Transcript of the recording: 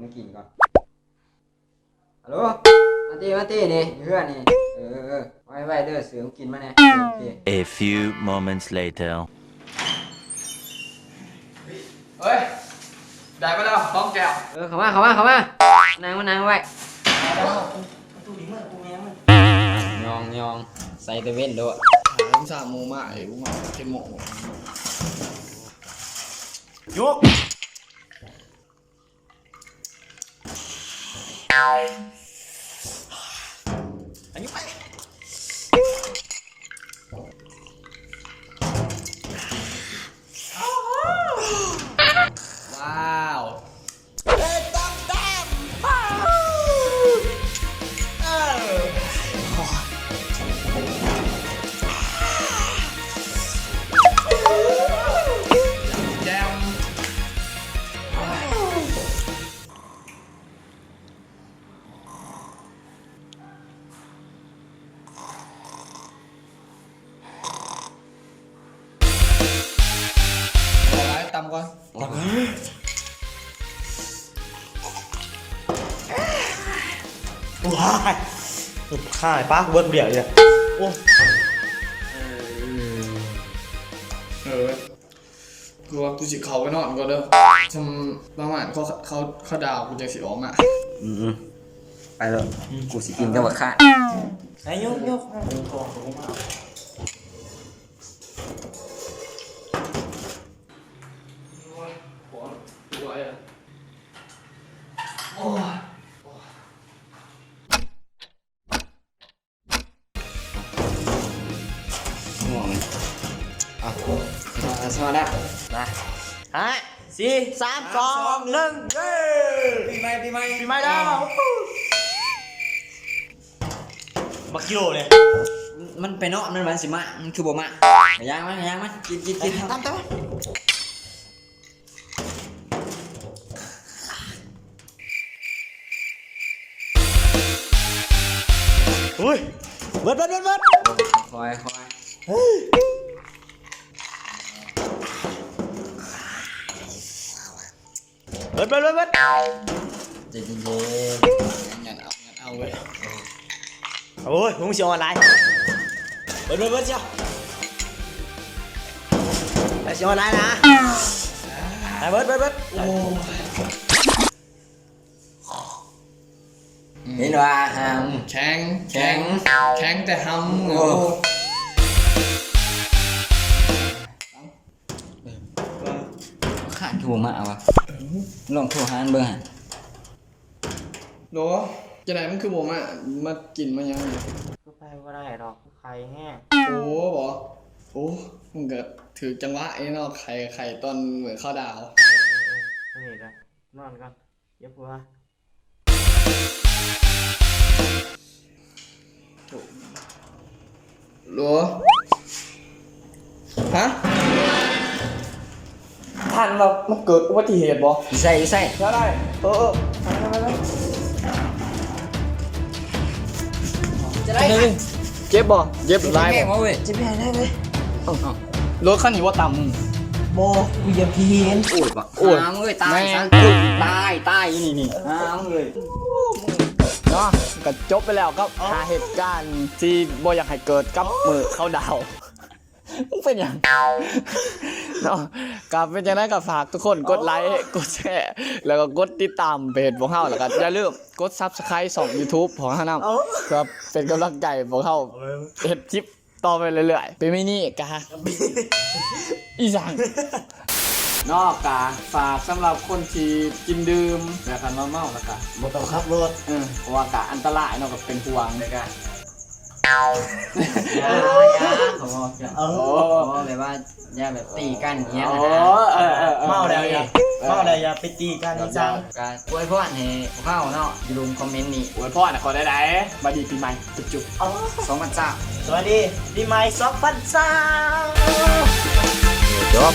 ມາກິນກ່ອນ. ຮັລໂຫຼ ມາຕິ ມາຕິ ນີ້ ເຮືອນນີ້ ເອີ ເອີ ເອີ ໄວໆເດີ ຊື້ຂອງກິນມາແດ່. A few moments later. ເອີຍ ໄດ້ມາແລ້ວ ສອງແກ້ວ. ເອີ ເຂົ້າມາ ເຂົ້າມາ ເຂົ້າມາ ນັ່ງມາ ນັ່ງໄວ້. ເອົາຕູ້ນີ້ເມືອ ປູແມ່ມັນ ຍອງ ຍອງ ໃສ່ແຕ່ເວັນໂລດ. ຖາມສາມໂມງມາ ເອີຍ ມາເຈັດໂມງ ຍົກ. ອັນນີ້ໄປ ວ້າວ ເອີ ຕຳ ຕຳ ເອີ. ເອົາຫຼາຍ ຕຳກ່ອນ. ໂອ້ຍ ຂ້າໃຫ້ປ້າກູເບິດຜູ້ດຽວອີກແລ້ວ. ໂອ້ ເອີ ເອີ ກູວ່າກູຊິເຂົ້າໄປນອນກ່ອນເດີ ຊ່ຳປະມານເຂົາ ເຂົາ ເຂົາດາວກູຈັ່ງຊິອອກມາ. ອືມໆ ໄປເລີຍ ອືມ ກູຊິກິນກັບບັກຄາດ. ໃສ່ຍົກໆ ໂອ້ຍ ໂອ້ຍ. ງ່ວງເລີຍ ເອົາ ສະມາດາ ມາ ຫ້າ ສີ່ ສາມ ສອງ ໜຶ່ງ ເຢ້ ປີໃໝ່ ປີໃໝ່ ປີໃໝ່ແລ້ວ. ບັກກິໂລເລີຍ ມັນໄປເນາະ ມັນ ມັນຊິມາ ມັນຄືບໍ່ມາ. ໄປຍ່າງມາ ຍ່າງມາ ກິນ ກິນ ກິນ ຕາມ ຕາມ. ໂອ້ຍ ເບິດ ເບິດ ເບິດ ເບິດ ຄ່ອຍ ຄ່ອຍ ເບິດ ເບິດ ເບິດ ເບິດ. ໃຈເຢັນໆ ຍັດເອົາ ຍັດເອົາເວີຍ. ໂອ້ຍ ມຶງຊິອ່ອນຫຼາຍ ເບິດ ເບິດ ເບິດ ເຈົ້າ ໄປຊິອ່ອນຫຼາຍນະ ໄປ ເບິດ ເບິດ ເບິດ. ໂອ້ຍ ເຫັນວ່າຫຳ ແຂງ ແຂງ ແຂງແຕ່ຫຳ. ໂອ້ ໂອ້ ຂາດຄືບໍ່ມາວະ ລອງໂທຫາມັນເບິ່ງຫັ້ນ. ໂດ ຈັ່ງໃດມັນຄືບໍ່ມາ ມາກິນມາຫຍັງ? ຄືໄປບໍ່ໄດ້ດອກ ຄືໄຂ້ແຮງ. ໂອ້ ບໍ່ ໂອ້ ມັນກະຖືກຈັງຫວະເດເນາະ ໄຂ້ ໄຂ້ຕອນມື້ເຂົ້າດາວ. ເອີ ເອີ ເອີ ເອີ ນີ້ລະ ນອນກ່ອນ ເຈັບຫົວ. ໂຫຼ ຮະ? ທ່ານວ່າມັນເກີດອຸບັດຕິເຫດບໍ່? ຢູ່ໃສ? ຢູ່ໃສ? ໄດ້ ໄດ້ ເອີ ເອີ ໄປ ໄປ ໄປ ໄປ. ເຈັບບໍ່? ເຈັບຫຼາຍບໍ່? ເຈັບແຮງເວີຍ ເຈັບແຮງໄດ໋ເວີຍ. ເອົ້າ ເອົ້າ ລົດຄັນນີ້ບໍ່ຕຳ? ບໍ່ ກູຢຽບຂີ້ຫີນ. ໂອ້ຍ ບັກ ໂອ້ຍ ຫາເວີຍ ຕາຍຊະ ແມ່ງ ຕາຍ ຕາຍຢູ່ນີ້ ນີ້ ຫາເວີຍ ເນາະ. ກໍຈົບໄປແລ້ວກັບຫ້າເຫດການທີ່ບໍ່ຢາກໃຫ້ເກີດກັບມື້ເຂົ້າດາວ. ມຶງເປັນຫຍັງເນາະ? ກໍເປັນຈັ່ງໃດກໍຝາກທຸກຄົນກົດໄລ ກົດແຊ ແລ້ວກໍກົດຕິດຕາມເພຈພວກເຮົາ ແລ້ວກໍຢ່າລືມກົດ Subscribe ຊ່ອງ YouTube ຂອງເຮົານຳ ເພື່ອເປັນກຳລັງໃຈພວກເຮົາເຮັດຄລິບຕໍ່ໄປເລື້ອຍໆ. ປີໃໝ່ນີ້ກະ ອີ່ຫຍັງເນາະ? ກະຝາກສຳລັບຄົນທີ່ກິນດື່ມ ແລ້ວຄັນວ່າເມົາແລ້ວກະບໍ່ຕ້ອງຂັບລົດ ເອີ ເພາະວ່າກະອັນຕະລາຍເນາະ ກໍເປັນຫ່ວງ ແລ້ວກະ ຢ່າ ຢ່າ ເຂົາບອກ ເອີ ເຂົາບອກແບບວ່າ ຢ່າແບບຕີກັນອີ່ຫຍັງ ໂອ້ ຫັ້ນນະ ເອີ ເອີ ເອີ ເມົາແລ້ວຢ່າ ເອີ ເມົາແລ້ວຢ່າໄປຕີກັນອີ່ຫຍັງ. ກະອວຍພອນໃຫ້ພວກເຮົາເນາະ ຢ່າລືມຄອມເມັນນີ້ ອວຍພອນໃຫ້ຂ້ອຍໄດ້ໃດ໋. ສະບາຍດີປີໃໝ່ ຈຸບໆ ສອງພັນຊາວ ສະບາຍດີປີໃໝ່ສອງພັນຊາວ ຈົບ.